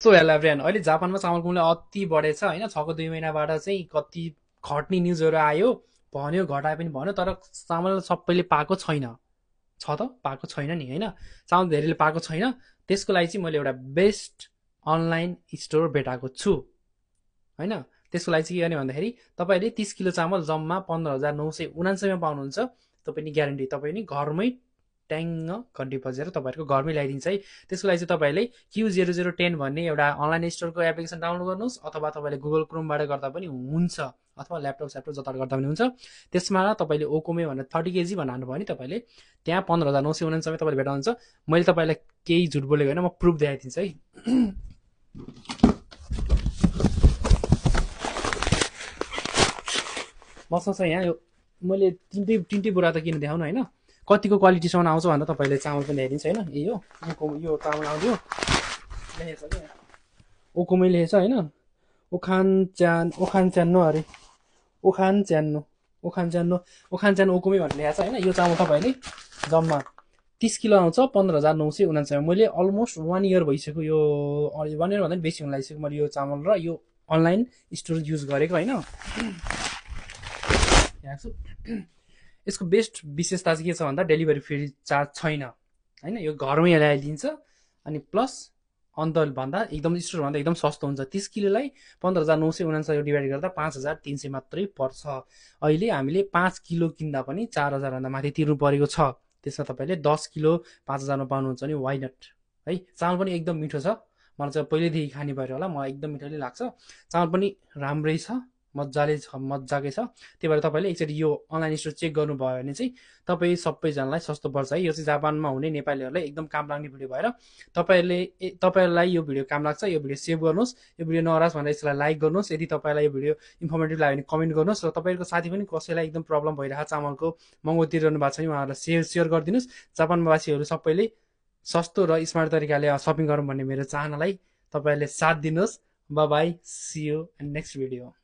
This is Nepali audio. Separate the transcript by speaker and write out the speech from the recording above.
Speaker 1: सो हेलो एभ्रियन, अहिले जापानमा चामलको मूल्य अति बढेछ होइन। 6को 2 महिनाबाट चाहिँ कति घट्ने न्युजहरू आयो, भन्यो घटाए पनि भन्यो, तर चामल सबैले पाएको छैन। छ त पाएको छैन नि होइन, चामल धेरैले पाएको छैन। त्यसको लागि चाहिँ मैले एउटा बेस्ट अनलाइन स्टोर भेटाएको छु होइन। त्यसको लागि चाहिँ के गर्ने भन्दाखेरि तपाईँले 30 किलो चामल जम्मा 15,999 पाउनुहुन्छ। तपाईँ नि ग्यारेन्टी, तपाईँ नि घरमै ट्याङ्ग घन्टी बजेर तपाईँहरूको घरमै ल्याइदिन्छ है। त्यसको लागि चाहिँ तपाईँले Q0010 भन्ने एउटा अनलाइन स्टोरको एप्लिकेसन डाउनलोड गर्नुहोस्, अथवा तपाईँले गुगल क्रोमबाट गर्दा पनि हुन्छ, अथवा ल्यापटप स्यापटप जताबाट गर्दा पनि हुन्छ। त्यसमा तपाईँले ओकोमे भनेर 30 केजी भनेर हान्नुभयो भने तपाईँले त्यहाँ 15,999 तपाईँले भेटाउनुहुन्छ। मैले तपाईँलाई केही झुट बोलेको होइन, म प्रुफ देखाइदिन्छु है। मसँग छ यहाँ यो, मैले तिनटै तिनटै बोरा त किन देखाउनु होइन, कतिको क्वालिटीसम्म आउँछ भनेर तपाईँले चामल पनि ल्याइदिन्छ होइन। यो चामल आउँथ्यो लेखेको छ क्या, ओकोमै लेखेछ होइन। ओखान च्यान्नो अरे, ओखान च्यान्नो ओखान च्यान्नो ओखान च्यान्नो ओकोमै भनेर लेखेको छ होइन। यो चामल तपाईँले जम्मा 30 किलो आउँछ 15,999। मैले अलमोस्ट 1 इयर भइसक्यो, यो 1 इयर भन्दा पनि बेसी हुन लागिसक्यो मैले यो चामल र यो अनलाइन स्टोर युज गरेको होइन। यसको बेस्ट विशेषता चाहिँ के छ भन्दा डेलिभरी फ्री चार्ज छैन होइन, यो घरमै ल्याइदिन्छ। अनि प्लस अन्त भन्दा एकदम स्टोर भन्दा एकदम सस्तो हुन्छ। 30 किलोलाई 15,999 डिभाइड गर्दा 5,300 मात्रै पर्छ। अहिले हामीले 5 किलो किन्दा पनि 4,000 भन्दा माथि तिर्नु परेको छ। त्यसमा तपाईँले 10 किलो 5,000मा पाउनुहुन्छ नि, वाइ नट है। चामल पनि एकदम मिठो छ, मलाई चाहिँ पहिल्यैदेखि खाने भएर होला, मलाई एकदम मिठो नै लाग्छ। चामल पनि राम्रै छ, मजाले छ, मजाकै छ। त्यही भएर तपाईँले एकचोटि यो अनलाइन स्टोर चेक गर्नुभयो भने चाहिँ तपाईँ सबैजनालाई सस्तो पर्छ है। यो चाहिँ जापानमा हुने नेपालीहरूलाई एकदम काम लाग्ने भिडियो भएर तपाईँहरूलाई यो भिडियो काम लाग्छ, यो भिडियो सेभ गर्नुहोस्, यो भिडियो नहरोस् भनेर यसलाई लाइक गर्नुहोस्। यदि तपाईँलाई यो भिडियो इन्फर्मेटिभ लाग्यो भने कमेन्ट गर्नुहोस्, र तपाईँको साथी पनि कसैलाई एकदम प्रब्लम भइरहेको चामलको महँगो तिरिरहनु भएको छ भने उहाँहरूलाई सेयर गरिदिनुहोस्। जापानवासीहरू सबैले सस्तो र स्मार्ट तरिकाले सपिङ गरौँ भन्ने मेरो चाहनालाई तपाईँहरूले साथ दिनुहोस्। Bye bye, see you in next video.